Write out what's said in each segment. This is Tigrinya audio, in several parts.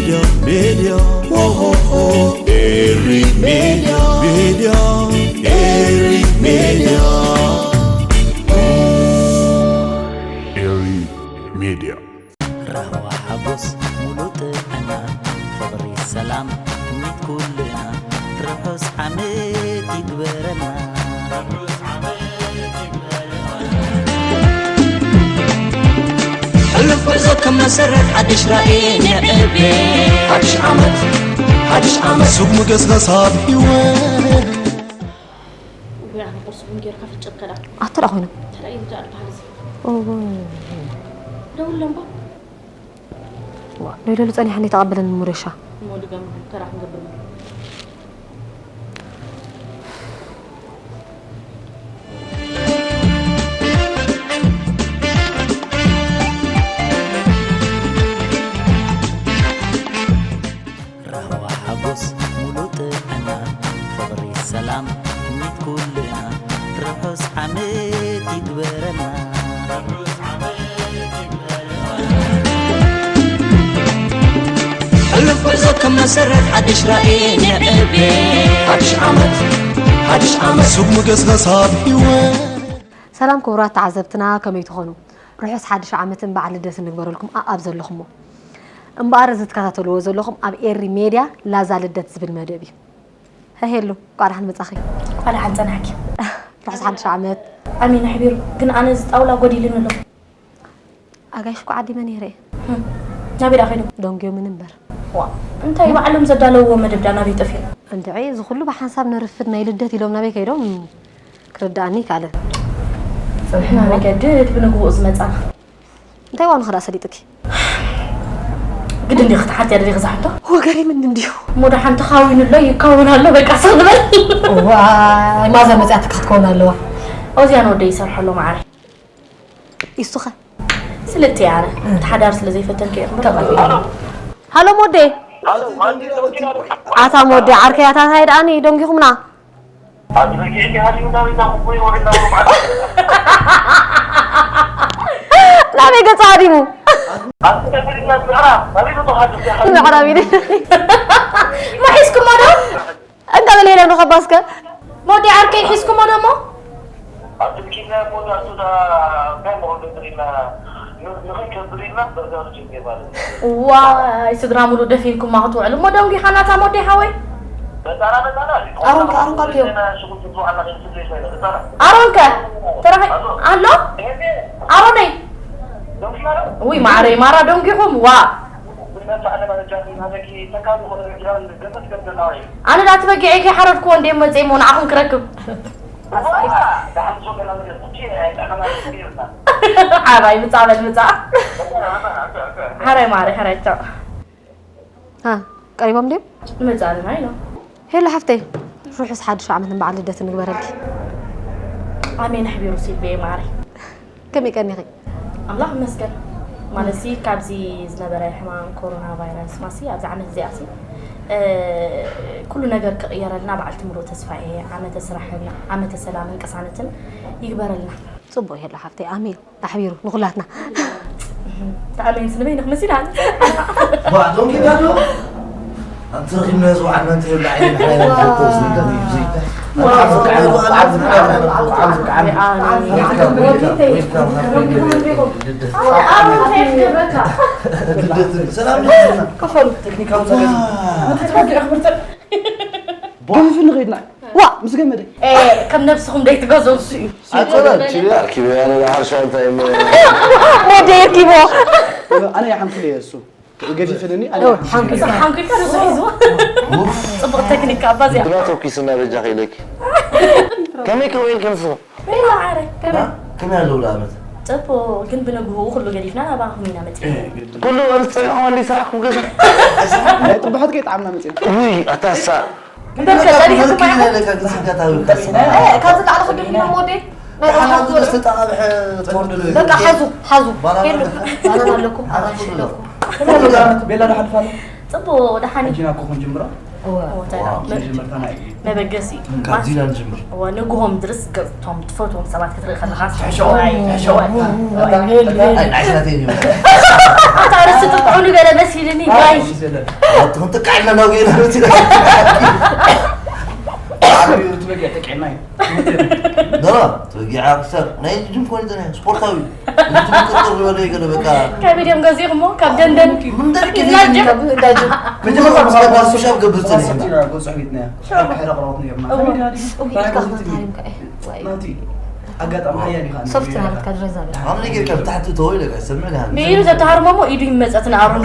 Media, ho, ho, ho. Eri Media, Media, Eri Media. Eri Media. ራህዋ ሓጎስ ሙሉእ ጥዕና፣ ፍቕሪ ሰላም ትምኒት ኩልና፣ ርሑስ ዓመት ይግበረልና። ሕሉፍ ጉዕዞ ከም መሰረት ሓድሽ ራእይ ንዕቤ። ሓድሽ ዓመት፣ ሓድሽ ዓመት። ሱብ ሞገስና ሳብ ህይወት። ጉያ ቁርሲ ቡን ጌርካ ፍጭር ከዳ። ኣተ ደኣ ኮይኖም። ተለይ ይብዛ ዝበሃል እዚ። እወ። ደውሎም ባ። ዋ፣ ደይደሉ ጸኒሓ እንዴ ተቐበለኒ ሙረሻ። እሞ ድገም ተራ ክንገብር ነው። ራህዋ ሓጎስ ሙሉእ ጥዕና፣ ፍቕሪ ሰላም ትምኒት ኩልና፣ ርሑስ ዓመት ይግበረልና። ሕሉፍ ጉዕዞ ከም መሰረት ሓድሽ ራእይ ንዕቤ። ሓድሽ ዓመት፣ ሓድሽ ዓመት። ሱብ ሞገስና ሳብ ህይወት። ሰላም ክቡራት ተዓዘብትና፣ ከመይ ትኾኑ? ርሑስ ሓድሽ ዓመትን በዓል ልደትን ንግበረልኩም ኣኣብ ዘለኹሞ። እምበኣር፣ እዚ ትከታተልዎ ዘለኹም ኣብ ኤሪ ሜድያ ላዛ ልደት ዝብል መደብ እዩ። ሀሄሉ፣ እንኳዕ ደሓን መጻኺ። እንኳዕ ደሓን ጸናሕኪ። ርሑስ ሓድሽ ዓመት። ኣሜን ኣሕቢሩ። ግን ኣነ እዚ ጣውላ ጎዲሉኒ ኣሎ። ኣጋይሽ እኮ ዓዲመ ነይረ እየ። ህም፣ ናበይ ደኣ ከይዶም? ደንጉዮምኒ እምበር። ዋ፣ እንታይ ባዕሎም ዘዳለውዎ መደብ ደኣ ናበይ ጠፊኡ? እንድዒ፣ እዚ ኩሉ ብሓንሳብ ነርፍድ ናይ ልደት ኢሎም ናበይ ከይዶም ክርድኣኒ ይከኣለን። ጽንሕና ንገድድ ብንግሆኡ ዝመጻና። እንታይ ዋኑ ክዳ ሰሊጥኪ? ግድ እንዲኺ ክትሓትያ ደሊኺ ዝሓቶ? ወገሪምኒ እንድዩ። እሞ ደሓን ተኻዊኑ ኣሎ ይካውን ኣሎ፣ በቃ ስቕ ንበል። እዋይ፣ ማዘር መጺኣትካ ክትከውን ኣለዋ። ኦዚያን ወደይ ይሰርሖ ኣሎ መዓረይ። ኢሱኸ? ስለቲ ኣነ፣ እቲ ሓዳር ስለ ዘይፈተንኪ እየ እምበር። ሃሎ ሞዴ። ኣታ ሞዴ፣ ዓርከይ ኣታ እንታይ ደኣኒ ደንጊኹምና? ናበይ ገጹ ሃዲሙ? ምዕራብ ኢሉ። ማ ሒዝኩሞ ዶ? እንዳ በለ ሄለን ንኸባስከ? ሞዴ ዓርከይ ሒዝኩሞ ዶ እሞ? ዋይ፣ ስድራ ሙሉ ደፊንኩማ ክትውዕሉ እሞ ደንጒኻ ናታ ሞዴ ሓወይ። ኣሮንካ፣ ኣሮንካ ኣልክዮ። ኣሮንከ? ተረኸ-፣ ኣሎ? ኣሮነይ? ውይ፣ ማዓረይ፣ ማራ ደንጒኹም፣ ዋ። ኣነ ዳኣ እቲ በጊዐይ ከይሓረድኩዎ እንድየ መፅየ እሞ ንዓኹም ክረክብ። ሓራይ ምፃእ በል ምፃእ። ሓራይ ማሪ፣ ሓራይ ቻው። ሃ፣ ቀሪቦም ድዮም? ንመፅእ ኣለና ኢሎም። ሄሎ ሓፍተይ፣ ርሑስ ሓድሽ ዓመትን በዓል ልደትን ንግበረልኪ። ኣሜን ኣሕቢሩ ሲልቪየ ማሪ። ከመይ ቀኒኺ? ኣምላኽ ይመስገን። ማለትሲ ካብዚ ዝነበረ ሕማም ኮሮና ቫይረስ ማሲ ኣብዚ ዓመት እዚኣሲ፣ እ፣ ኩሉ ነገር ክቕየረልና በዓልቲ ሙሉእ ተስፋ እየ። ዓመተ ስራሕን ዓመተ ሰላምን ቅሳነትን ይግበረልና። ጽቡቕ ይሄሎ ሓፍተይ፣ ኣሜን። ኣሕቢሩ ንኹላትና። ተኣሜን ስንበይ ንኽመሲል ኣነ። ዋ፣ ዶንኪ ዳሎ? ኣንተ ረኺብና ዝወዓልና እንተ ይብላ ዓይኒ ንሕና ኢና ንፈልጦ፣ ዝይዳ፣ ዝይዳ። ዋ፣ ዓብዚ ከዓኒ፣ ዓብዚ ከዓኒ፣ ዓብዚ ከዓኒ። ዌልካም፣ ዌልካም፣ ዌልካም፣ ሃፒ ልደት። ሰላም፣ ክፈሉ። ቴክኒካዊ ጸገም። ዋ። ገፊፍኒ ከይድና። ዋ። ምስ ገመደ። ኤ፣ ከም ነብስኹም ደይትገዝኡ። ኣርኪበያ ነዛ ሓርሻ እንታይ እሞ። ወደ የርኪቦ። ኣነ እየ ሓንኩል እየ እሱ። ገዲፍንኒ፣ ኣነ እየ ሓንኩል። ሓንኩል። ሓንኩልካ ንሱ ሒዝዎ። ጽቡቕ ቴክኒክ ኣባ እዚኣ። ግና ተኩስና በጃኺ ኢለኪ። ከመይ ከውዒልኪ ንስኺ? ሜላ ዓረ፣ ከመይ? ከመይ ኣለዉ ለኣመት? ጽቡቕ፣ ግን ብንግህኡ ኩሉ ገዲፍና ናባኹም ኢና መጺና። ኩሉ ኣንስቲ ጸኒሖም እንዲ ስራሕኩም ገዛ። ናይ ጥቡሓት ከይጠዓምና መጺና። ውይ፣ ኣታ እሳ። እምበር ከ ጸኒሕኩም ኣይኮን? እ፣ ካብዚ ላዕሊ ክድን ኢሎም ወዴ? ናይ ጥቡሓት ዝብል። በቃ ሓዙ፣ ሓዙ። ሄሉ፣ ባናና ኣለኩም፣ ኣራንሺ ኣለኩም። ቤላ ዶ ሓልፋ ኣሎ? ጽቡቕ፣ ደሓን እዩ። ሕጂ ናብ ኮኾን ጅምሮ። እወ። እወ፣ እንታይ ዋው። ደኣ? መ-፣ መጀመርታ ናይ መበገሲ እዩ። ካብዚ ኢና ንጅምር። እወ፣ ንግሆም ድርስ ገጽ እቶም ትፈትዎም ሰባት ክትርኢ ከለኻ፣ ሕሾ፣ ዋይ፣ ሕሾ። ዋይ፣ ዋይ፣ ኣታ፣ ሄሉ፣ ኣታ፣ ሄሉ። ኣይ፣ ናይ ስራተይ እዩ። ኣታ፣ ርእሲ ጥጥዑ ንገለ መሲልኒ። ኣቱኹም ጥቃዕና ነው ግን ዓብዩ ትበጊዕ ጥቅዕና እዩ። ኖ፣ ትበጊዓ ክሳብ ናይ ጅም ኮን ዝነ ስፖርታዊ። ጅም ቅጥር ዝበለ ይገለ በቃ። ካብ ኢድዮም ገዚእኹሞ፣ ካብ ደንደን። ምንደር ኪዚ እንዳጅም። መጀመርታ ምስ ገባር ሱሻብ ገብር ጸኒሕና። ገጽ ሒትና። ሻብ ሕረ ቅረውት ነርና። እው። ከመይ ዲኻ ዲኻ? እው፣ ኢድካ ክታሪምካ፣ ኤ፣ ዋይ። ናቲ፣ ኣጋጣሚ ሓያል ኢኻ። ሶፍት ናትካ ድረዛ በል። ኣነ ነገር ካብ ታሕቲ ተወይ ለካ ሰምዕ ዲኻ? ነይሩ ዘተሃርሞ እሞ ኢዱ ይመጸት ንኣሮን።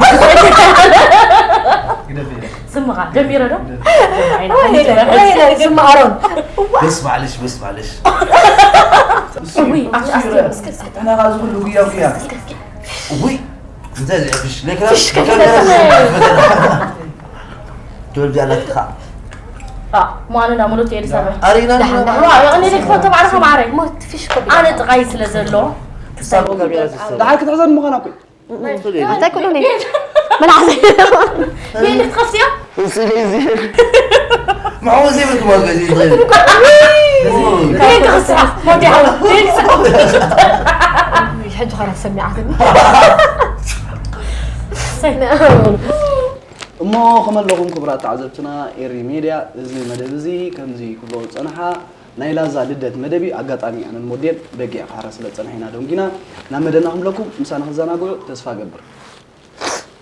ግደፍ ኢለ። ስምኻ ጀሚረ ዶ? ግደፍ። ወይለ፣ ወይለ፣ ስም ኣሮን። በስ ማዕለሽ፣ በስ ማዕለሽ። እውይ፣ ኣቲ ኣስቴ እስከ፣ እስከ። ኣና ኻዚ ኩሉ ጉያ ጉያ። እስከ፣ እስከ። ውይ፣ እንታይ እዚ ዕፍሽ? ለካ ፍሽ ለካ ከተሰማየ። ትወልዲ ኣላትካ። አ፣ ሟኑ ናብ ሙሉእ ትሄድ ሰራ። ኣሪና ደሓን፣ ደሓን። ዋ፣ ያው እኔ ልክፈቶ ባዕልኻ ማዕረይ። ሞት ፍሽ ኮ ኣነ ጥቓይ ስለ ዘሎ። ክሳብ ካሜራ ዝሰራ። ደሓር ክትሕዘን ምዃና እኮ እዩ። ኣታ ኩሉ ነይ። መልሓሰይ። ቤት ክትኸፍትዮ? እዚ፣ እዚ። ማዕወ ዘይብልኩም ኣብ ገዛ ይትኸይድ። ቤት ክኽስራ። ሞት ያው። ቤት ክኽስራ። ሕጂ ኸራ ሰሚዓትኒ። ሰይ። እሞ ከመ ኣለኹም ክቡራት ተዓዘብትና ኤሪ ሜድያ፣ እዚ መደብ እዚ ከምዚ ክብሎ ዝጸንሓ ናይ ላዛ ልደት መደብ እዩ። ኣጋጣሚ ኣነን ሞዴል በጊዕ ክሓራ ስለ ዝጸንሐ ኢና ደንጊና ናብ መደብና ክብለኩም ምሳና ክዘናግዑ ተስፋ እገብር።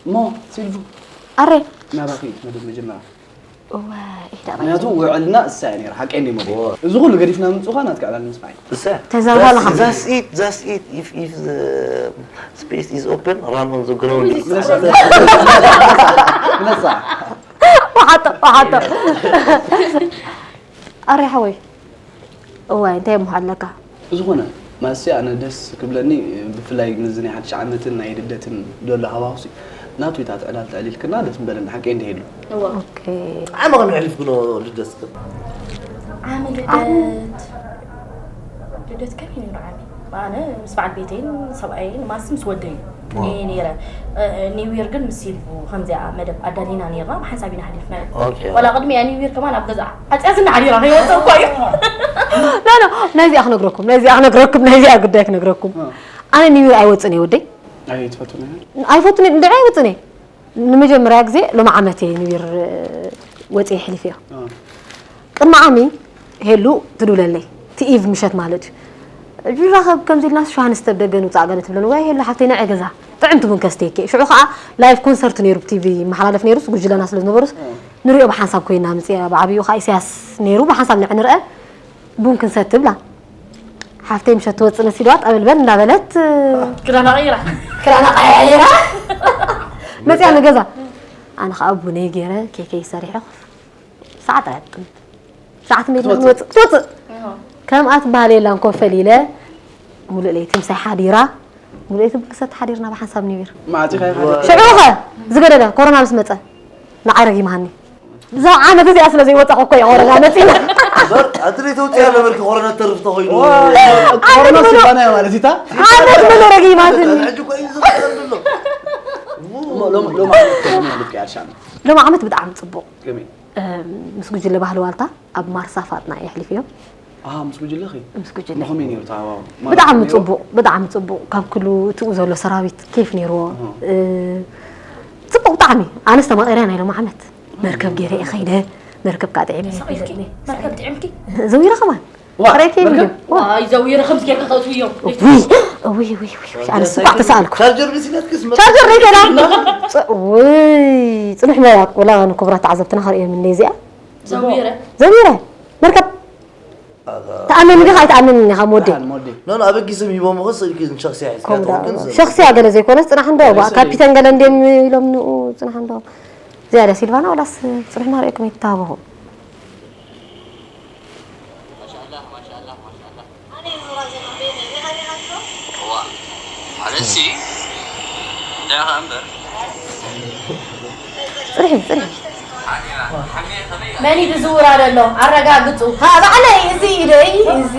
እሞ ሲልቪ ኣረ ናባኺ እቲ መደብ መጀመርያ። እወ፣ ኢዳ ምክንያቱ ውዕልና እሳ እያ ነይራ፣ ሓቀይ እንደ መደብ። እወ። እዚ ኩሉ ገዲፍና ምምፅኡኻ ናትካ ዕላል ምስማዕ እዩ። እሳ። ተዛውራ ኣለኻ። That's it, that's it. If, if the space is open, run on the ground. ምለሳ። ምለሳ። ወሓጦ፣ ወሓጦ። ኣረ ሓወይ። እዋይ፣ እንታይ እሞ ኣለካ? ብዝኾነ፣ ማሲ ኣነ ደስ ክብለኒ፣ ብፍላይ ምስዚ ናይ ሓድሽ ዓመትን ናይ ልደትን ዘሎ ሃዋሁሲ፣ ናቱ ኢታት ዕላል ተዕሊልክና ደስ ምበለኒ፣ ሓቀይ እንዲህሉ። እዋ። ኦኬ። ዓመ ከመይ ኣሕሊፍክኖ ልደትክን? ዓመ ልደት። ልደት ከመይ ነይሩ ዓመ? ኣነ ምስ በዓል ቤተይን ሰብኣየይን ማሲ ምስ ወደይን ዋው። እየ ነይረ። እ፣ እ፣ ኒው ይር ግን ምስ ሲልቡ ከምዚኣ መደብ ኣዳሊና ነይርና፣ ብሓንሳብ ኢና ሓሊፍናዮ። ኦኬ። ዋላ ቅድሚኣ ኒው ይር ከማን ኣብ ገዛ ዓጽያዝና ሓዲራ ከይወጽእ እኮ እዩ። ኖ፣ ኖ፣ ናይዚኣ ክነግረኩም፣ ናይዚኣ ክነግረኩም፣ ናይዚኣ ጉዳይ ክነግረኩም። እ። ኣነ ኒው ይር ኣይወጽእን እየ ወደይ። ኣይትፈቱን እያ? ኣይፈቱን እየ፣ እንድዒ ኣይወጽእን እየ። ንመጀመርያ ግዜ ሎሚ ዓመት እየ ኒው ይር፣ እ፣ ወጽየ ኣሕሊፈዮ። እ። ቅድሚ ዓሚ ሄሉ ትድውለለይ፣ እቲ ኢቭ ምሸት ማለት እዩ። "ራኸብ ከምዚ ኢልናስ ሸውሃንስ ተብ ደገ ንውጻእ" ገለ ትብለኒ። "ወይ ሄሉ ሓፍተይ ንዐ ገዛ ጥዕምቲ ቡን ከስትየኪ እየ." ሽዑ ኸኣ ላይቭ ኮንሰርት ነይሩ ብቲቪ ይመሓላለፍ ነይሩስ፣ ጉጅለና ስለ ዝነበሩስ፣ ንሪኦ ብሓንሳብ ኮይና ምጽያ ብዓብዩ ኸኣ ኢሳያስ ነይሩ፣ ብሓንሳብ ንዐ ንርአ ቡን ክንሰቲ ብላ። ሓፍተይ ምሸት ትወጽእ መሲልዋ ጠበልበል እንዳበለት፣ ክዳና ቀይራ። ክዳና ቀይራ። መጽያ ንገዛ። ኣነ ኸኣ ቡነይ ገይረ፣ ኬከይ ሰሪሐ፣ ሰዓት ኣያጥም። ሰዓት ሜዳ ክትወጽእ። ንወጽእ፣ ክትወጽእ። እሆ። ከምኣ ትበሃል የላን ኮፈል ኢለ፣ ሙሉእ ለይቲ ምሳይ ሓዲራ፣ ሙሉእ ለይቲ ቡን ክሰቲ ሓዲርና ብሓንሳብ ኒው ይር። መዓጺኻ ኢኻ? ሽዑ ኸ ዝገደደ ኮሮና ምስ መጸ፣ ንዓይ ረጊምሃኒ። እዛ ዓመት እዚኣ ስለ ዘይወጻኹ እኮ እየ ኮሮና መጺና። እምበር፣ ኣቲ ዘይተውጽያ ነበርኪ ኮሮና ተርፍ ተኾይኑ። ዋ፣ ኮሮና ዓመት ሙሉእ፣ ሲባና እያ ማለት እታ? ዓመት ሙሉእ ረጊማትኒ። ሕጂ እኮ እዩ ዝኽእል ዘሎ። እሞ ሎም-፣ ሎም ዓመት ከመይ ኣሕሊፍክያ ኣልሻና? ሎም ዓመት ብጣዕሚ ጽቡቕ። ከመይ? እም፣ ምስ ጉጅለ ባህሊ ዋልታ ኣብ ማርሳ ፋጥና እየ ኣሕሊፈዮ። ኣሃ፣ ምስ ጉጅለኺ? ምስ ጉጅለ። ንኸመይ ነይሩ ተሃዋወ? ማለት ብጣዕሚ ነይሩ? ጽቡቕ፣ ብጣዕሚ ጽቡቕ። ካብ ኩሉ እቲኡ ዘሎ ሰራዊት ኬፍ ነይርዎ። ኣሃ። እ፣ ጽቡቕ ብጣዕሚ። ኣነስ ተማቒረ ናይ ሎም ዓመት። መርከብ ገይረ እየ ኸይደ፣ መርከብ ከዓ ጥዒመ እየ ሰቒልኪ? ኸይደ። መርከብ ጥዒምኪ? ዘዊረ ከማን። ዋ፣ ክረይ ከይድ መርከብ? እዩ። ዋ። ዋይ፣ ዘዊረ ከምዚ ጌርካ ከእትውዮ። ውይ፣ ውይ፣ ውይ፣ ውይ፣ ውይ፣ ኣነስ እኳ ተሰኣልኩ። ቻርጀር መሲላትክስ መ- ቻርጀር ደይተላ። ጽ-፣ ውይ፣ ጽኑሕ ሞያ፣ ወላ ንክቡራት ተዓዘብትና ከርእዮም እንደ እዚኣ። ዘዊረ። ዘዊረ። መርከብ። ኣጋ- ተኣመን ዲኻ ኣይተኣመንን ኢኻ፣ ሞዴ? ደሓን፣ ሞዴ። ኖ፣ ኖ፣ ኣበጊሶም ሂቦም እኮ ስእልኪ ሸኽስያ ሒዝካ ከምኡ ትኸውን ግን ዳ-፣ ስእልኪ ሸኽስያ ገለ ዘይኮነስ ጽናሕ እንዶ፣ ዋ፣ ስእሊ። ካፒተን ገለ እንድዮም ኢሎም ንኡ ጽናሕ እንዶ። ዝያዳ ሲልቫና፣ ወላስ ጽኑሕ ማርኤኩም ይተባበኹ? ማሻኣላህ፣ ማሻኣላህ፣ ማሻኣላህ። እዋ፣ ማለትሲ፣ እንታይ ኢኻ እምበር? ጽንሒ፣ ጽንሒ። መን እዩ ዝዝውራ ዘሎ? ኣረጋግጹ። ሃ፣ ባዕለይ፣ እዚ ኢደይ፣ እዚ፣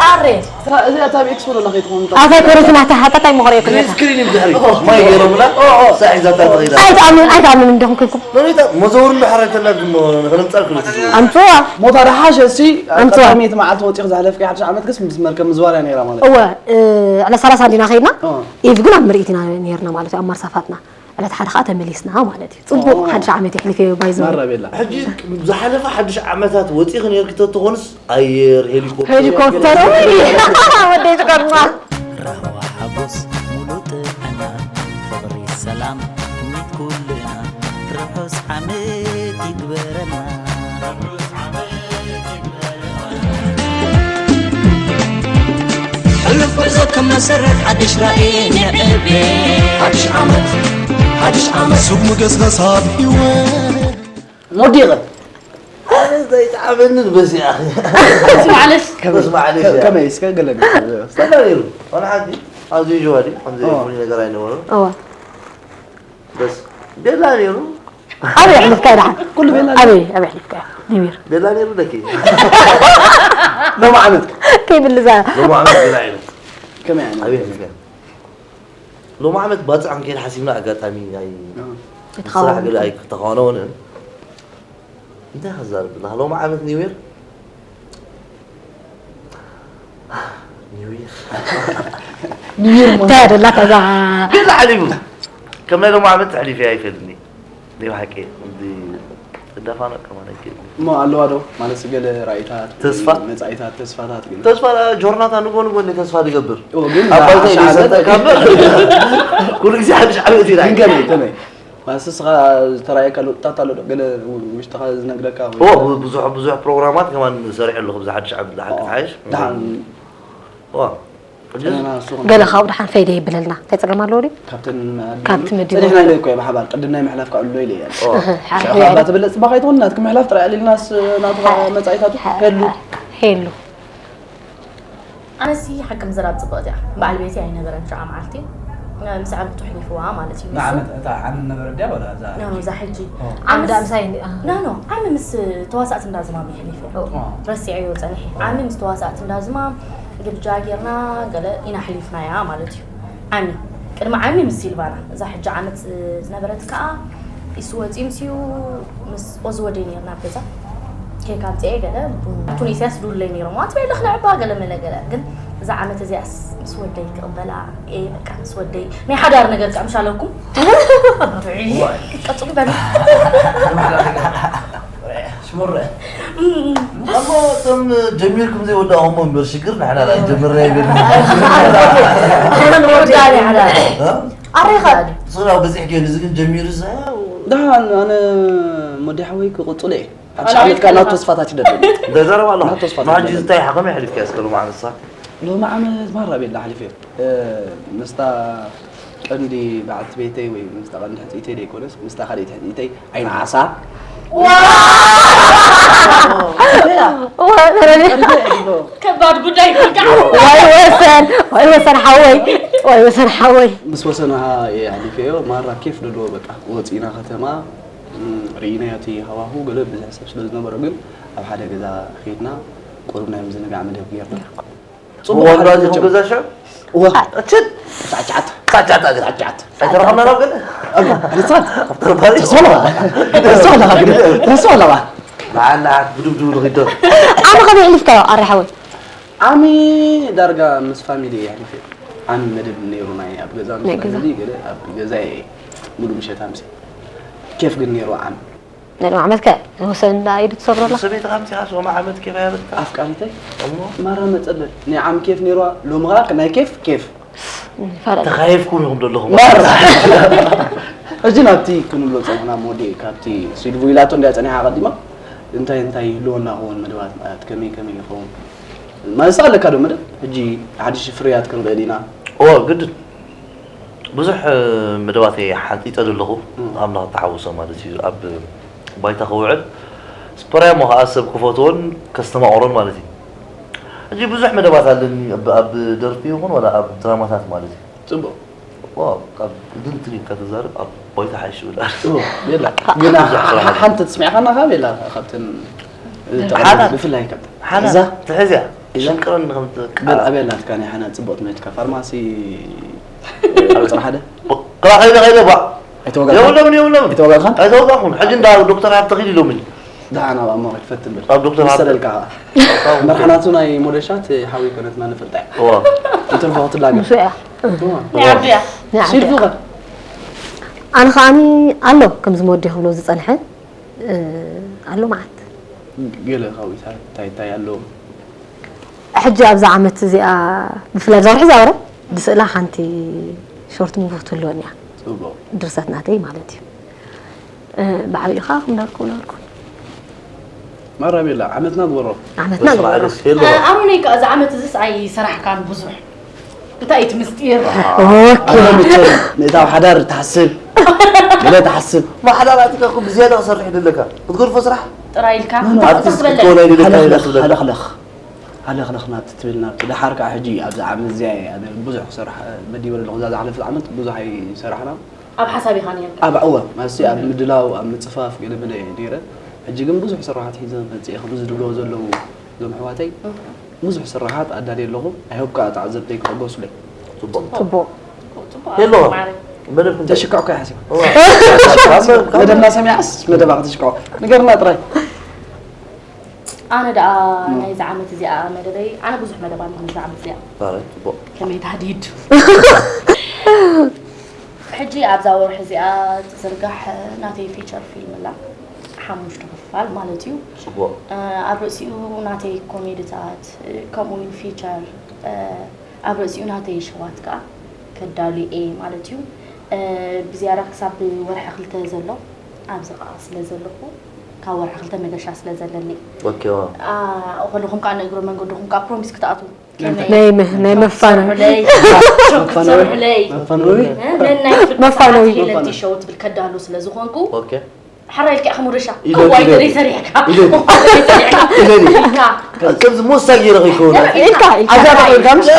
ኣረ። እታ፣ እዚ ኣታ ኣብ ኤክስፖ ዘላ ከይትኸውን። ኣታ ኮረትና፣ ኣታ ሓጣታይ መኸረ ይኩን። ስክሪን እዩ ብድሕሪ። ማይ ገይሮምላ፣ ሳዕ ሒዛታ ትኸይዳ። ኣይትኣምን፣ ኣይትኣምን እንደኹም ከይኩም። መን እዩ እታ መዘውርሉ ሓራይ ተላ ድሞ፣ ንኽነምጻልኩ ነቲ ዝውር። ኣምጽዋ። ሞታ ደሓሸ እሲ፣ ኣምጽዋ። ቀዳመይቲ መዓልቲ ወጺኹ ዝሓለፍኪ ሓድሽ ዓመት ክስ ምስ መርከብ ምዝዋር እያ ነይራ ማለት እዩ። እወ፣ እ፣ ዕለት ሰላሳ እንዲና ከይድና፣ እ። ኢቭ ግን ኣብ ምርኢት ኢና ነይርና ማለት እዩ፣ ኣብ ማርሳፋትና። ዕለት ሓደ ከዓ ተመሊስና ማለት እዩ። ፅቡቅ ሓድሽ ዓመት የሕልፍ እዩ ባይዞ። ማራ ቤላ። ሕጂ ዝሓለፈ ሓድሽ ዓመታት ወፂኺ ነርኪ ተትኾንስ ኣየር ሄሊኮፕተር ሄሊኮፕተር ወደይ ትቀርማ ራህዋ ሓጎስ ሙሉ ጥዕና ፍቕሪ ሰላም ትምኒት ኩልና ርሑስ ዓመት ይግበረልና። ሕሉፍ ጉዕዞ ከም መሰረት ሓድሽ ራእይ ንዕቤ ሓድሽ ዓመት ሓድሽ ዓመት ሱብ ምገስገስ ኣብ ህይወት ሞዲቐ ኣነ ዘይጠዓመንን በዚኣ ማለሽ በስ ማዕለሽ እያ ከመይ እስከ ገለ ከመይ ነይሩ ኣነ ሓንቲ ኣብዚ ጀዋዲ ከምዚ ፍሉይ ነገር ኣይነበረን እዋ በስ ቤላ ነይሩ ኣበይ ኣሕሊፍካ ድሓን ኩሉ ቤላ ኣበይ ኣበይ ኣሕሊፍካ ኒው ይር ቤላ ነይሩ ደኪ ሎም ዓመት ከይብል እዛ ሎም ዓመት ቤላ ይሩ ከመይ ዓይነት ኣበይ ኣሕሊፍካ ሎም ዓመት ባፅዕ ክንከይድ ሓሲብና ኣጋጣሚ ናይ ስራሕ ገለ ኣይክተኸነውንን እንታይ ክዛረብ ኣለካ ሎም ዓመት ኒው ይር ኒው ይር እንታይ ደላ ከዛ ገዛ ሓሊፉ ከም ናይ ሎም ዓመት ተሕሊፈ ኣይፈልኒ ናይ ብሓቂ እዚ እዳፋኖ ከማን ኣይክእል እሞ ኣለዋ ዶ ማለት ገለ ራእይታት ተስፋ? መጻኢታት ተስፋታት ግን ተስፋ ጆርናታ ንጎ ንጎ እንደ ተስፋ ዝገብር ኦ፣ ግን ኣብ ባይታ ሓድሽ ዓመት ይሰጠካ እምበር ኩሉ ግዜ ሓድሽ ዓመት ኢና ግን ከመይ ከመይ ማለት ንስኻ ዝተራእየካ ለውጥታት ኣሎ ዶ ገለ ውሽጥኻ ዝነግረካ ወይ ኦ ብዙሕ ብዙሕ ፕሮግራማት ከማን ሰሪሐ ኣለኹ ብዚ ሓድሽ ዓመት ዝሓቂ ሓይሽ ደሓን ዋ ጥዕና ንስኹም ገለ ካብኡ ድሓን ፈይደ ይብለልና እንታይ ፀገም ኣለዎ ድዩ ካብተን ካብቲ መዲቡ ጸኒሕና ኢለ እኮ ብሓባር ቅድም ናይ ምሕላፍ ካብ ኣሎ ኢለ እያ ሓ- ካብ ባቲ ብለጽ ባኻ ይትኾን ናትክ ምሕላፍ ጥራይ ኣሊልናስ ናትኻ መጻኢታት ሄሉ ሄሉ ኣነሲ ሓቂ ምዝራብ ፅብቕቲ እያ በዓል ቤቲ ኣይነበረን ሽዓ መዓልቲ ምስ ዓመቱ ሕሊፍዋ ማለት እዩ ንሱ። ንዓመት እታ ዓመት ነበረ ድያ ወላ እዛ ኖ ኖ እዛ ሕጂ ኦ። ዓመት ዓመት- ኣምሳይ ኖ ኖ ዓሚ ምስ ተዋሳእቲ እንዳዝማም ይሕሊፍ ኦ። ረሲዐዮ ፀኒሐ ዓሚ ምስ ተዋሳእቲ እንዳዝማም ግብጃ ጌርና ገለ ኢና ሕሊፍናያ ማለት እዩ ዓሚ ቅድሚ ዓሚ ምስ ሲልቫና እዛ ሕጂ ዓመት ዝነበረት ከዓ ኢሱ ወፂኡ ምስዩ ምስ ኦዚ ወደይ ነርና ኣብ ገዛ ኬክ ኣምፅኤ ገለ ቱን ኢሳያስ ዱለይ ነይሮም ኣንት ቤለ ክነዕባ ገለ መለ ገለ ግን እዛ ዓመት እዚኣስ ምስ ወደይ ክቕበላ እየ በቃ ምስ ወደይ ናይ ሓዳር ነገር ከዓ ምሽ ኣለኩም ቀፅሉ በል ሽሙረ እሞ እቶም ጀሚርኩም ዘይወዳእኹሞ እምበር ሽግር ንሕና ላ ጀምርና ይብል ንወዳእኒ ሓዳር ኣሬኻ ስራው በፂሕ ገይሩ እዚ ግን ጀሚሩ ደሓን ኣነ ሞዲ ሓወይ ክቕፅሎ እየ ኣብ ሻዕለት ካ ናብ ተስፋታት ይደለ ተዛረብ ኣለኹ ናብ ተስፋ ማጂ ዝታይ ሓኸም ይሕልፍካ እስከ ሎም ዓመት ሳ ሎም ዓመት ማራ ቤላ ሓሊፈ ምስታ ቀንዲ በዓልቲ ቤተይ ወይ ምስታ ቀንዲ ሕፅኢተይ ደይኮነስ ምስታ ካልእቲ ሕፅኢተይ ዓይኒ ዓሳ ከባድ ጉዳይ ይኮንካ ወይ ወሰን ወይ ወሰን ሓወይ ወይ ወሰን ሓወይ ምስ ወሰንኻ እየ ሓሊፈዮ ማራ ኬፍ ደለዎ በቃ ወፂና ከተማ ርኢናዮ እቲ ሃዋሁ ገለ ብዙሕ ሰብ ስለ ዝነበሮ ግን ኣብ ሓደ ገዛ ከይድና ቁሩብ ናይ ምዝንጋዕ መደብ ጌርና ጽቡቕ ወንዳ ዝኹም ገዛ ሸ እዋ እችት ጫጫት ጻጫታ ገዛ ጫጫት ኣይተረኸብና ናብ ገለ ንሳት ተርባሪ ተሶላ ተሶላ ተሶላ ለዓላ ብዱብዱብ ንኺዶ ዓሚ ከመይ ኣሕሊፍካዮ ኣረ ሓወይ ዓሚ ዳርጋ ምስ ፋሚሊ እየ ኣሕሊፈ ዓሚ መደብ ነይሩ ናይ ኣብ ገዛ ምስ ናይ ገዛ። ፋሚሊ ገለ ኣብ ገዛ እየ ሙሉ ምሸት ኣምሲ ኬፍ ግን ነይሩ ዓሚ ናይ ሎም ዓመት ከ ወሰን እንዳ ኢዱ ትሰብረላ ሰበይትኻ ምፂኻ ሶማ ዓመት ኬፍ ኣየበልካ ኣፍቃሪተይ እሞ ማራ መጸለል ናይ ዓሚ ኬፍ ነይሩ ሎምኻ ናይ ኬፍ ኬፍ ይፋለጥ ተኻየፍኩም ኢኹም ዘለኹም ማራ ሕጂ ናብቲ ክንብሎ ጸኒሕና ሞዴ ካብቲ ሲልቮ ኢላቶ እንድያ ጸኒሓ ኣቐዲማ እንታይ እንታይ ይህልወና ክኸውን መደባት ማለት ከመይ ከመይ ይኸውን ማለት ኣለካ ዶ መደብ ሕጂ ሓድሽ ፍርያት ክንርኢ ኢና እዎ ግድን ብዙሕ መደባት እየ ሓንፂፀ ዘለኹ ኣምላኽ ተሓውሶ ማለት እዩ ኣብ ባይታ ክውዕል ስፐራያ ሞ ከዓ ሰብ ክፈትዎን ከስተማቕሮን ማለት እዩ ሕጂ ብዙሕ መደባት ኣለኒ ኣብ- ኣብ ደርፊ ይኹን ወላ ኣብ ድራማታት ማለት እዩ ጽቡቕ ዋው ካብ ግልቲ ኢልካ ተዛረብ ኣብ ባይታ ሓይሽ ይብል ጽቡቕ ቤላ ግን ሓ- ሓ- ሓንቲ ትስሚዕካና ካ ቤላ ካብተን ሓና- ብፍላይ ካብ ሓና እዛ ትሕዝያ እዛ? ሽንቅረን በል ኣበይ ናትካ ናይ ሓና ጽቡቕ ትምህርትካ ፋርማሲ ቁፅሪ ሓደ ክላ ከይደ ከይደ ባ ኣይተወጋእካ የብሎምን የብሎምን ኣይተወጋእካን ኣይተወጋኹን ሕጂ እንዳ ዶክተር ሃብተ ኪድ ኢሎምኒ ደሓን ኣብ ኣሞቕ ክትፈትን ብል ኣብ ዶክተር ሃብተ መሰለልካ መርሓናቱ ናይ ሞደሻት ሓዊ ኮነትና ንፈልጣ እዋ እንትርፎ ክትላገ ንሱ እያ ናይ ዓዲ እያ ሲልፉኸ ኣነ ከዓኒ ኣሎ ከምዚ መወዲ ክብሎ ዝጸንሐ፣ እ፣ ኣሎ መዓት። ገለ ካብኡ እንታይ እንታይ ኣሎ? ሕጂ ኣብዛ ዓመት እዚኣ ብፍላይ ኣብዛ ወርሒ እዚኣ ወረ ብስእላ ሓንቲ ሾርት ሙቪ ክትህልወኒ እያ። ጽቡቕ። ድርሰት ናተይ ማለት እዩ። እ፣ ብዓቢኡ ከዓ ክምናልኩም ናልኩም። ማራ ቤላ ዓመትና ግበሮ። ዓመትና ግበሮ። ሄሎ ኣሮነይ ከ እዚ ዓመት እዚስ ኣይሰራሕካን ብዙሕ እንታይ እዩ እቲ ምስጢር? ኦኬ። ኣነ መቸም ነታ ሓዳር ትሓስብ ገለ ትሓስብ ማሕዳር ኣቲካ እኮ ብዝያዳ ክሰርሕ ይደለካ ክትገድፎ ስራሕ ጥራይ ኢልካ ኣርቲስት ትበለ ክትኮን ኣይደለካ ኢላ ሃለኽለኽ ትብለካ ሃለኽለኽ ሃለኽለኽ ናብቲ ትብል ናብቲ ደሓር ከዓ ሕጂ ኣብዚ ዓመት እዚኣ እየ ኣነ ብዙሕ ክሰርሕ መዲበ ኣለኹ እዛ ዝሓለፈት ዓመት ብዙሕ ኣይሰራሕና ኣብ ሓሳብ ኢኻ ነርካ ኣብ ዕወ ማለትሲ ኣብ ምድላው ኣብ ምፅፋፍ ገለ መለ እየ ነይረ ሕጂ ግን ብዙሕ ስራሓት ሒዘ መፅየ ከምዚ ዝብልዎ ዘለዉ እዞም ኣሕዋተይ ብዙሕ ስራሓት ኣዳልየ ኣለኹ ኣይሆፕ ከዓ ተዓዘብተይ ክሕጎሱለይ ፅቡቅ ጽቡቅ። ሄሎ መደብ እንታይ ተሽካዕኩ እያ ሓሲባ መደብና ሰሚዓስ መደባ ክትሽካዖ ንገርና ጥራይ ኣነ ደኣ ናይዚ ዓመት እዚኣ መደበይ ኣነ ብዙሕ መደብ ኣለኒ እዚ ዓመት እዚኣ ዛረ ፅቡቅ ከመይ ታህዲድ ሕጂ ኣብዛ ወርሒ እዚኣ ትዝርጋሕ ናተይ ፊቸር ፊልም ኣላ ሓሙሽተ ክፋል ማለት እዩ ፅቡቅ ኣብ ርእሲኡ ናተይ ኮሜድታት ከምኡ ፊቸር ኣብ ርእሲኡ ናተይ ሸዋት ከዓ ከዳሉ እየ ማለት እዩ ብዝያዳ ክሳብ ወርሒ ክልተ ዘሎ ኣብዚ ከዓ ስለ ዘለኹ ካብ ወርሒ ክልተ መገሻ ስለ ዘለኒ ኦኬ ዋ ከለኹም ከዓ ንእግሮ መንገድኹም ከዓ ፕሮሚስ ክትኣትዉ ከመይ ናይ መ- ናይ መፋነዊ ክትሰርሑለይ ክትሰርሑለይ መፋነዊ ነናይ መፋነዊ። ፍልጠት ሸው ትብል ከዳሉ ስለ ዝኾንኩ ኦኬ ሓራይ ኢልካ ኢኻ ሙረሻ ኢለ- ከዋይ ኢለ- ተለይ ሰሪሕካ ኢለ- ከዋይ ተለይ ሰሪሕካ ከምዚ ሞሳ ገይረ ከይከውን ኢልካ ኢልካ ዓዛ ተቆልካ ምስ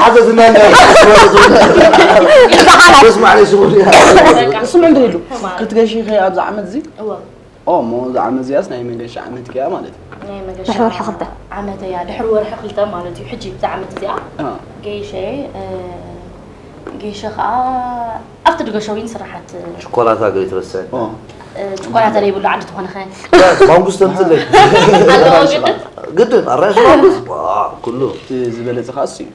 ኣዛ ዝናለ ስማ ዓለይ ስሙ እሱ ምንድን ኢሉ ክትገሺ ከ ኣብዚ ዓመት እዚ እወ ኦ እሞ እዚ ዓመት እዚኣስ ናይ መገሻ ዓመት ከያ ማለት እዩ ናይ መገሻ ድሕሪ ወርሒ ክልተ። ዓመት እያ ድሕሪ ወርሒ ክልተ ማለት እዩ ሕጂ ብዛ ዓመት እዚኣ አ፣ ገይሸ እ፣ ገይሸ ከዓ ኣብቲ ድገሸዊን ስራሓት ሽኮላታ ገለ ትበስዕ ኦ እ፣ ጭቆና ተለይብሉ ዓዲ ትኾነኸ ማንጉስ ተምፅለይ ኣለዎ ግድን ግድን ኣራሽ ማንጉስ ዋ፣ ኩሉ እቲ ዝበለፀ ከዓ እሱ እዩ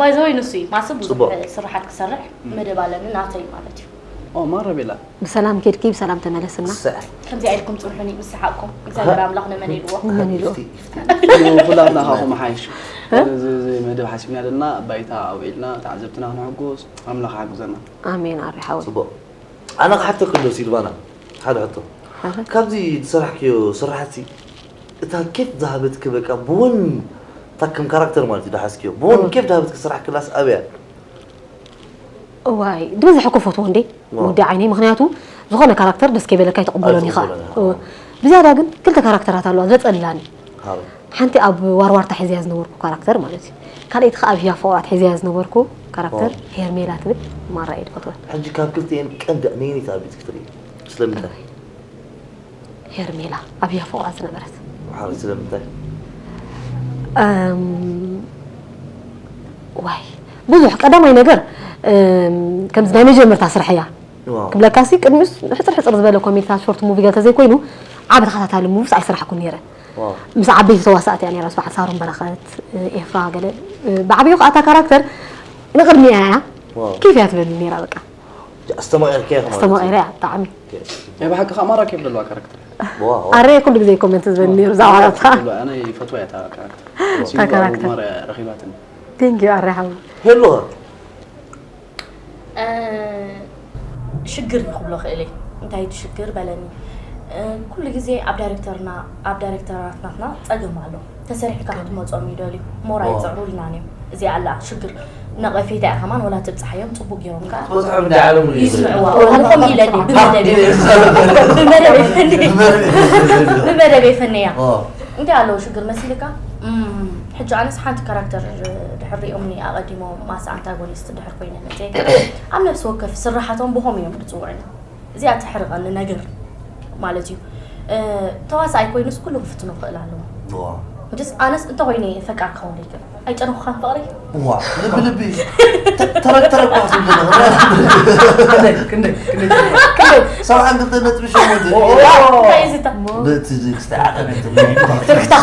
ባይዘወይ ንሱ እዩ ማስብ ብዙሕ ጽቡቕ። ስራሓት ክሰርሕ መደብ ኣለኒ ናተይ ማለት እዩ ኦ ማረ ቤላ ብሰላም ኬድኪ ብሰላም ተመለስና። ስዕ ከምዚ ኢልኩም ፅንሑኒ ምስ ሰሓቅኩም እግዚኣብሔር ኣምላኽ ነመን ኢልዎ መን ኢሉ ኩላትና ካኹም ሓይሽ እዚ እዚ መደብ ሓሲብና ዘለና ባይታ ኣውዒልና ተዓዘብትና ክንሕጉስ ኣምላኽ ሓግዘና ኣሜን ኣሪ ሓወይ። ፅቡቅ ኣነ ክሓተክ እንዶ ሲልቫና ሓደ ሕቶ ካብዚ ዝሰራሕክዮ ስራሕቲ እታ ኬፍ ዝሃበትክ በቃ ብወን እታ ከም ካራክተር ማለት እዩ ዝሓዝክዮ ብወን ኬፍ ዝሃበትክ ስራሕ ክላስ ኣበያ እዋይ ዝበዝሐ እኮ ፈትዎ እንዴ ዋው። ወዲ ዓይነይ ምክንያቱ ዝኾነ ካራክተር ደስ ከይበለካ ይትቕበሎን ኢኻ ኣይትቕበሎን ኢኻ። እወ። ብዝያዳ ግን ክልተ ካራክተራት ኣለዋ ዘጸልላኒ ሃሩ ሓንቲ ኣብ ዋርዋርታ ሒዝያ ዝነበርኩ ካራክተር ማለት እዩ ካልኣይቲ ከዓ ኣብ ህያ ፍቑራት ሒዝያ ዝነበርኩ ካራክተር ሄርሜላ ትብል ማራ እየ ዝፈትወን ሕጂ ካብ ክልቲኤን ቀንዲ ነይኒት ኣቢት ክትርኢ ስለምንታይ ሄርሜላ ኣብ ህያ ፍቑራት ዝነበረት ሓሩ ስለምንታይ እም፣ ዋይ ብዙሕ ቀዳማይ ነገር እም፣ ከምዚ ናይ መጀመርታ ስራሕ እያ ዋው ክብለካሲ ቅድሚስ ሕፅር ሕፅር ዝበለ ኮሜዲታት ሾርት ሙቪ ገለ ተዘይኮይኑ ዓቢ ተኸታታሊ ሙቪስ ኣይሰራሕኩን ነይረ ዋው ምስ ዓበይቲ ተዋሳእቲ እያ ነይራ በዓል ሳሮን በረኸት ኤፍራ ገለ ብዓብዩ ከዓ እታ ካራክተር ንቅድሚያ እያ ዋው ኬፍ እያ ትበኒ ነይራ በቃ ኣስተማቂርካ ኢኻ ማለት እዩ። ኣስተማቂረ እያ ብጣዕሚ ናይ ብሓቂ ከዓ ማራ ኬፍ ዘለዋ ካራክተር ዋው ኣረ ኩሉ ግዜ ኮመንት ዝበኒ ነይሩ ብዛዕባ እታ ኣነ ይፈትዋ እያ እታ ካራክተር እታ ካራክተር ማራ ረኺባትኒ ቴንኪዩ ኣረ ሓው ሄሎ ሽግር ይኽብሎ ክእል እንታይ እቲ ሽግር በለኒ ኩሉ ግዜ ኣብ ዳይሬክተርና ኣብ ዳይሬክተራት ናትና ፀገም ኣሎ ተሰሪሕካ ክትመፆም ይደልዩ ሞራ ይፅዕሩልናን እዮም እዚኣ ኣላ ሽግር ነቐፌታ እያ ከማን ወላ ትብፅሓዮም ፅቡቅ ገይሮም ከዓ መፅሖም እንዳዓለሙ ይስምዕዋ ከምኡ ኢለኒ ብመደብ ብመደብ ይፈነያ እንታይ ኣለዎ ሽግር መሲልካ ሕጂ ኣነስ ሓንቲ ካራክተር ድሕር ሪኦምኒ ኣቐዲሞም ማስ ኣንታጎኒስት ድሕር ኮይነ መፅየ ኣብ ነፍሲ ወከፍ ስራሓቶም ብኸም እዮም ዝፅውዕኒ እዚኣ ተሕርቐኒ ነገር ማለት እዩ ተዋሳኣይ ኮይኑስ ኩሉ ክፍትኖ ክእል ኣለዎ ጅስ ኣነስ እንተኮይነ ፈቃር ክኸውን ደይክእል ኣይጨነኹኻን ፍቕሪ ዋ ልቢ ልቢ ተረተረኳ ክንደይ ክንደይ ክንደይ ሰብዓ ክልተ ነጥቢ ሸሞንተ እንታይ እዩ ዝታ በቲ ክስተ ዓቐብ ትርክታ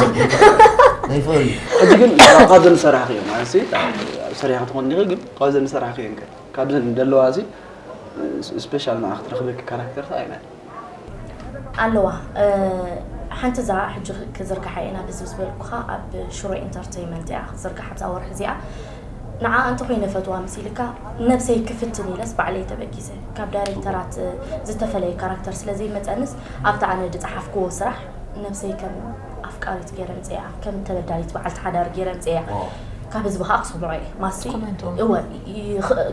ናይ ፍቕሪ ሕጂ ግን ካብዘን ዝሰራሕክዮ ማለት ካብሰሪሕካ ትኾን ዲኺ ግን ካብዘን ዝሰራሕክዮ ካብዘን ዘለዋ ሲ ስፔሻል ንዓ ክትረኽበኪ ካራክተር እንታይ ዓይነት? ኣለዋ። ሓንቲ እዛ ሕጂ ክዝርግሓ ኢና ብዚ ዝበልኩኻ ኣብ ሽሮ ኢንተርተይመንት እያ ክትዝርግሓ ኣብዛ ወርሒ እዚኣ። ንዓ እንተኾይነ ፈትዋ ምስ ኢልካ ነብሰይ ክፍትን ኢለስ ባዕለይ ተበጊሰ ካብ ዳይሬክተራት ዝተፈለየ ካራክተር ስለ ዘይመፀንስ ኣብቲ ኣነ ዝፀሓፍክዎ ስራሕ ነብሰይ ከም ኣፍቃሪት ገይረ ምፅያ ከም ተበዳሊት በዓልቲ ሓዳር ገይረ ምፅያ ካብ ህዝቢ ከዓ ክሰምዖ እየ ማሲ እወ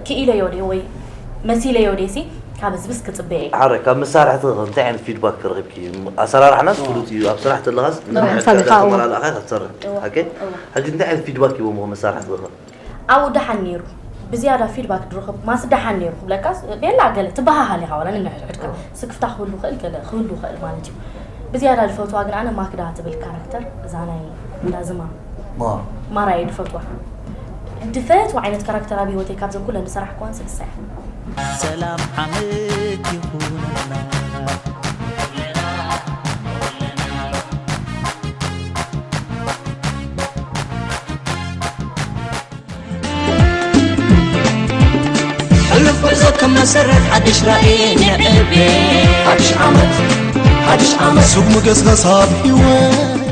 ክኢለዮ ድየ ወይ መሲለዮ ድየ ሲ ካብ ህዝብስ ክፅበየ እየ። ሓረ ካብ መሳርሕቲ እንታይ ዓይነት ፊድባክ ረኺብኪ? ኣሰራርሓናስ ፍሉጥ እዩ። ኣብ ስራሕ ተለኻስ ንሓሳብ ኢኻ እወ። ተመላላእኻ ኢኻ ትሰርሕ። ኦኬ? ሕጂ እንታይ ዓይነት ፊድባክ ሂቦምኹ መሳርሕትኺ? ኣብኡ ደሓን ነይሩ ብዝያዳ ፊድባክ ድረኽብ ማስ ደሓን ነይሩ ክብለካስ ቤላ ገለ ትበሃሃል ኢኻ ዋላ ንንሕድሕድካ ስክፍታ ክህሉ ይኽእል ገለ ክህሉ ይኽእል ማለት እዩ። ብዝያዳ ዝፈትዋ ግን ኣነ ማክዳ ትብል ካራክተር እዛ ናይ እንዳዝማ ማራ እየ ድፈትዋ። ድፈትዋ ዓይነት ካራክተር ኣብ ህይወተይ ካብዘን ኩለን ዝሰራሕክዋን ስልሳ እያ። ሰላም ዓመት ይኹንና። ሕሉፍ ጉዕዞ ከም መሰረት ሓድሽ ራእይ ንዕቤ። ሓድሽ ዓመት ሓድሽ ዓመት ሱብ ምገስጋስ ኣብ ህይወት።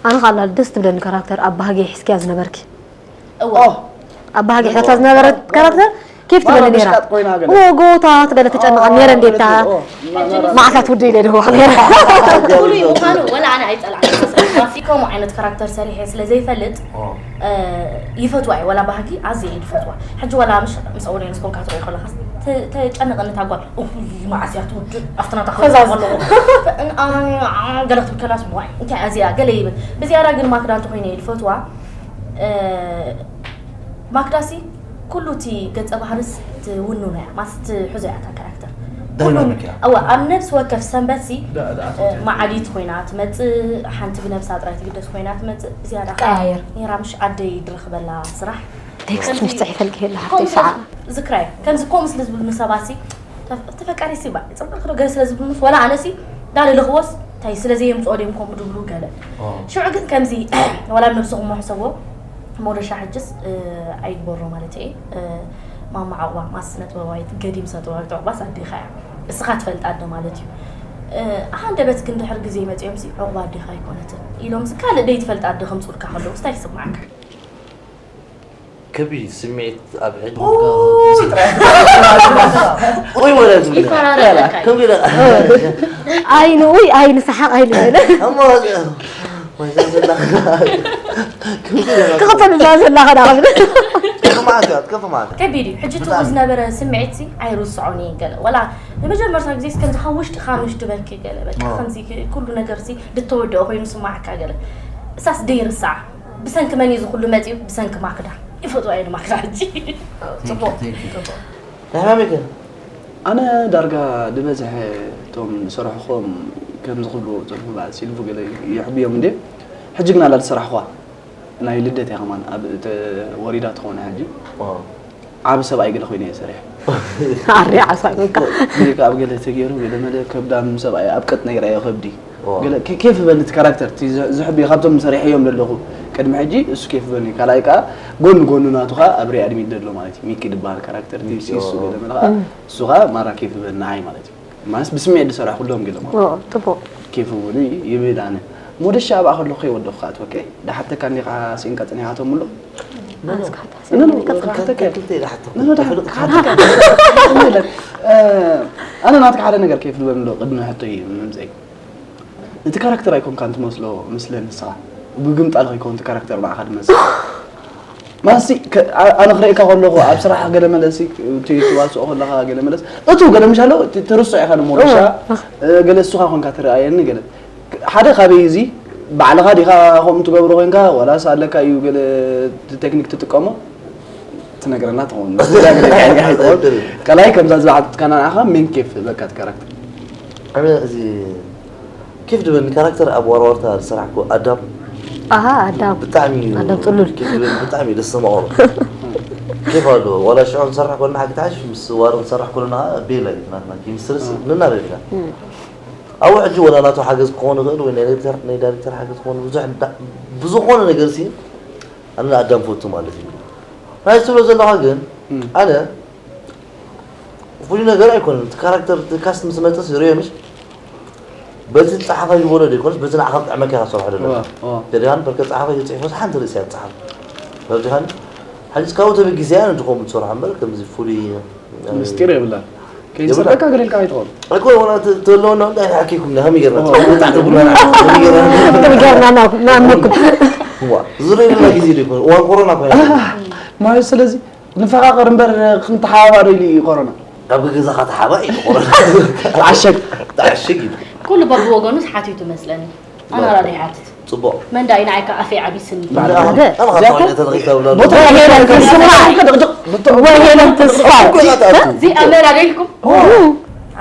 ኣነ ካላ ደስ ትብለኒ ካራክተር ኣብ ባህጊ ሒዝክያ ዝነበርኪ እዋ ኣብ ባህጊ ሒዛታ ዝነበረት ካራክተር ኬፍ ትብለኒ ነራ ምሽቃጥ ኮይና ገለ። እዎ ጎታ ትገለ ተጨንቐ ነረ እንዴታ መዓልታት ውዱ ኢለ ድህዋ ነረ ኩሉ ምዃኑ ወላ ኣነ ኣይፀላዕን ከምኡ ዓይነት ካራክተር ሰሪሐ ስለ ዘይፈልጥ ይፈትዋ እየ ወላ ባህጊ ኣዝየ እየ ዝፈትዋ ሕጂ ወላ ምሽ ምስ ኦድየንስ ኮንካ ትርኢ ከለካ ተጨንቐኒ እታ ጓል እይ መዓስ እያ ትውድእ ኣብቲ ናታ ፈዛዝ ከለዎ ገለ ክትብል ከላስ ዋይ እንታይ እዚኣ ገለ ይብል ብዝያዳ ግን ማክዳ እንተኮይነ እየ ዝፈትዋ ማክዳሲ ኩሉ እቲ ገጸ ባህርስ ትውኑ ነያ ማለት ትሕዞ እያ እታ ካራክተር ኩሉ Dynamic እያ። እዋ ኣብ ነብሲ ወከፍ ሰንበት ሲ ዳ- ዳ- እ፣ መዓዲት ኮይና ትመጽእ ሓንቲ ብነብሳ ጥራይ ትግደስ ኮይና ትመጽእ ብዝያዳ ትቀያየር። ነይራ ምሽ ዓደይ ድረኽበላ ስራሕ ቴክስት ከምዚ- ምፍትሕ ይፈልግ የለ ሓፍተይ ከምዚ- ሰዓ ዝክራይ ከምዚ ከምኡ ስለ ዝብሉኒ ሰባት ሲ ተፍ- ተፈቃሪ ሲ ባ ጽቡቅ ክዶ ገለ ስለ ዝብሉኒ ወላ ኣነ ሲ ዳልልኽዎስ እንታይ ስለ ዘየምጽኦ ድዮም ከምኡ ድብሉ ገለ ሽዑ ግን ከምዚ ወላ ነብስኹም ሕሰቦ ሞደሻ ሕጅስ ኣይግበሮ ማለት እየ ማማ ዓቑባ ማስነ ጥበባዊት ገዲም ሰ ጥበባዊት ዕቑባስ ኣዴኻ እያ እስኻ ትፈልጣ ኣደ ማለት እዩ ኣሃንደበት ግን ድሕር ግዜ መፂኦም ሲ ዕቑባ ኣዴኻ ኣይኮነትን ኢሎም ሲ ካልእ ደይ ትፈልጣ ኣደ ከምፅኡልካ ከለዉ ስታይ ይስማዓካ ከቢድ ስምዒት ኣብ ሕጂ ወይ ወላ ዝብለ ይፈራረቀካ እዩ። ከም ገለ ኣይኑ ውይ ኣይኑ ሰሓቕ ኣይልበለ እሞ ወይ ዘላ ክቕፅል እዛ ዘላ ኸዳ ቐብል ከፍ ማለት ከፍ ማለት ከቢድ እዩ ሕጂ ትብሉ ዝነበረ ስምዒት ሲ ኣይርስዖን እየ ገለ ወላ ንመጀመርታ ግዜ ሲ ከምዚ ካብ ውሽጥኻ ምሽ ድበኪ ገለ በቃ ከምዚ ኩሉ ነገር ሲ ድተወደኦ ኮይኑ ስማዓካ ገለ እሳስ ደይርሳዕ ብሰንኪ መን እዩ ዝኩሉ መፅዩ ብሰንኪ ማክዳ ይፈትዋ እየ ንማክዳ ሕጂ ፅቡቅ ናይ ሕማመይ ከ ኣነ ዳርጋ ዝበዝሐ እቶም ዝሰርሕኹም ከምዚ ክብሉ እቶም ህባእ ሲልቡ ገለ ይሕብዮም እንዴ ሕጂ ግን ኣላ ዝሰራሕኹዋ ናይ ልደት እያ ከማን ኣብ ወሪዳ ትኾነ ሕጂ ዓብ ሰብኣይ ገለ ኮይነ እየ ሰሪሐ ኣሪ ዓሳ በቃ ሜክ ኣብ ገለ ተገይሩ ገለ መለ ከብዳም ሰብኣይ ኣብ ቀጥ ነይራ እየ ከብዲ ገለ ኬፍ በኒ እቲ ካራክተር እቲ ዝሕብዮ ካብቶም ሰሪሐዮም ዘለኹ ቅድሚ ሕጂ እሱ ኬፍ በኒ ካልኣይ ከዓ ጎኒ ጎኑ ናቱ ከዓ ኣብ ሪኣድሚት ዘሎ ማለት እዩ ሚኪ ዝበሃል ካራክተር እቲ እሱ ገለ መለ ከዓ እሱ ከዓ ማራ ኬፍ በኒ ንዓይ ማለት እዩ ማለስ ብስምዒት ዝሰራሕ ኩሎም ገለ ማለት ጥቡቅ ኬፍ እውን ይብል ኣነ ሞደሻ ኣብኣ ከለኹ ከይወደኹ ከዓ ትወቅዕ ዳሓተካ እንዲኻ ስኢንካ ፀኒሓቶም ኣሎ ኣነ ናትካ ሓደ ነገር ከይፍልበኒ ዶ ቅድሚ ሕቶ እዩ ምምፀይ እቲ ካራክተር ኣይኮንካን ትመስሎ ምስለ ንስኻ ብግምጣል ከይከውን እቲ ካራክተር ንዓኻ ድመስል ማሲ ኣነ ክርእየካ ከለኹ ኣብ ስራሕ ገለ መለሲ ትዋስኦ ከለኻ ገለ መለስ እቱ ገለ ምሻሎ ትርስዖ ኢኻ ንሞርሻ ገለ እሱኻ ኮንካ ትረኣየኒ ገለ ሓደ ካበይ እዚ ባዕልኻ ዲኻ ከምኡ ትገብሮ ኮንካ ዋላስ ኣለካ እዩ ገለ ቴክኒክ ትጥቀሞ ትነግረና ትኸውን ካልኣይ ከምዛ ዝበዓትካ ንዓኻ ሜን ኬፍ በቃ ካራክተር ኣነ እዚ ኬፍ ድበኒ ካራክተር ኣብ ዋራዋርታ ዝሰራሕኩ ኣዳም ኣሃ ኣዳም ብጣዕሚ እዩ ኣዳም ጥሉል ኬፍ ድበኒ ብጣዕሚ እዩ ደስ ዘማቐሮ ኬፍ ኣለዎ ዋላ ሽዑ ንሰርሕ ኮልና ሓቂ ተሓሽ ምስ ዋር ንሰርሕ ኮልና ቤላ እዩ ናትና ኪምስርስ ንናበብ ኢና ኣብኡ ሕጂ ወላ ናቱ ሓገዝ ክኾን ይኽእል ወይ ናይ ዳይሬክተር ሓገዝ ክኾን ብዙሕ ብዝኾነ ነገር ሲ ኣነ ኣዳም ፈቱ ማለት እዩ ናይ ትብሎ ዘለኻ ግን ኣነ ፍሉይ ነገር ኣይኮነን። እቲ ካራክተር፣ እቲ ካስት ምስ መጽእ ዝርእዮ፣ ምሽ በቲ ዝጸሓፈ ይበሎ ዘይኮነስ፣ በቲ ንዓኻ ዝጥዕመካ ኢኻ ትሰርሖ ዘለካ። እዋ፣ እዋ። ገዲኻን በርከት ጸሓፈ እዩ ጽሒፉስ ሓንቲ ርእሲ እያ ትጸሓፍ። ተረዲኻኒ? ሕጂ ካብኡ ተበጊሰ እያ ነቲ ከምኡ ትሰርሖ እምበር፣ ከምዚ ፍሉይ ምስጢር የብላን። ከይንሰደካ ገለ ኢልካ ኣይትኾን። ኣይኮነ፣ ወላ ተ-፣ ተለወና እንታይ ሓኪኩም፣ ከመይ ጌርና? እዋ። ተጣዕተ ቡና፣ ከመይ ጌርና? ከመይ ጌርና ናብ፣ ናብ ምኩ-፣ እዋ፣ ዝርእየና ግዜ ዶ ይኮን? እዋን ኮሮና ኮይና። ማለት ስለዚ ንፈቓቐር እምበር ክንተሓባባእ ዶ ኢሉ እዩ ኮሮና? ካብ ገዛኻ ተሓባእ እዩ ኮሮና። ተዓሸግ። ተዓሸግ እዩ። ኩሉ በብወገኑ ሓቲቱ መስለኒ። ኣነ ራዳ ይሓትት። ጽቡቕ። መን ዳይ ንዓይ ከኣ ኣፈይ ዓቢስኒ። ባዕሉ እንደ-፣ እንደ-፣ ኣነ እዚኣ እኮ ተለኺ ተብላ። ቦታ ወሄለን ተስፋ። ድቕድቕ፣ ድቕድቕ። ወሄለን ተስፋ። እኮ ኢኻ ትኣቱ። እዚ ኣመላ ደልኩም? ኦ።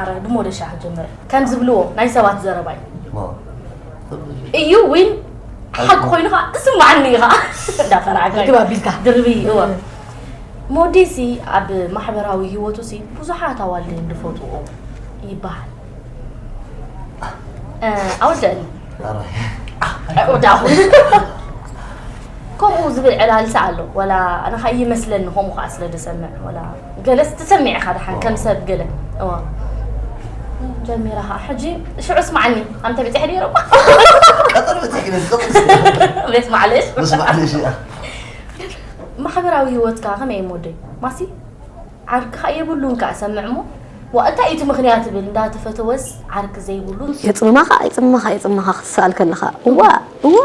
ኣረ፣ ብሞደሻ ክጀምር። ከም ዝብልዎ፣ ናይ ሰባት ዘረባ እዩ። ኦ። እዩ ዊን ሓቂ ኮይኑ ኸዓ፣ እስማዕኒ ኢኻ። እንዳፈራዕካ እዩ። ግባ ቢልካ። ድርቢ፣ እወ። ሞዴሲ ኣብ ማሕበራዊ ህይወቱ ሲ ብዙሓት ኣዋልድ እዮም ዝፈትውዎ ይበሃል። እ፣ ኣወደእኒ። ኣረ። ኣይወዳእኹን። ከምኡ ዝብል ዕላልሳ ኣሎ። ወላ ኣነ ኸኣ ይመስለኒ፣ ከምኡ ኸኣ ስለ ዝሰምዕ። ወላ ገለስ ትሰምዕ ኢኻ ደሓን፣ ከም ሰብ ገለ። እዋ። ጀሚራ ኸኣ። ሕጂ ሽዑ ስማዕኒ፣ ኣንተ ብጽሕ ነይሩ እኳ። ቀጠር ብጽሕ ግን፣ ቀጠር ብጽሕ። በስ ማዕለሽ። በስ ማዕለሽ፣ እያ። ማሕበራዊ ህይወትካ ከመይ እዩ ሞደይ? ማሲ? ዓርክኻ የብሉን ከኣ ሰምዕ እሞ፣ ዋ፣ እንታይ እዩ እቲ ምኽንያት ትብል? እንዳተፈተወስ ዓርኪ ዘይብሉ። የጽምማኻ፣ የጽምማኻ፣ የጽምማኻ ክትሰኣል ከለኻ። እዋ፣ እዋ።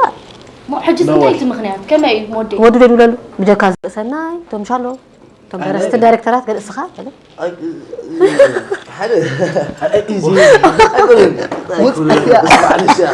እሞ ሕጂስ እንታይ እዩ እቲ ምኽንያት? ከመይ እዩ ሞዴ? ወዲ ዶ ይብለሉ? ብጀካ ዝርእሰናይ፣ ቶም ሻሎ፣ ቶም ኣይ፣ ደረስቲ ኣይ። ዳይሬክተራት፣ ገለ እስኻ፣ ገለ? ኣይ፣ ሓደ፣ ሓደ፣ እዚ፣ ኣይኮነን። ውጽእ እያ። በስ ማዕለሽ፣ እያ።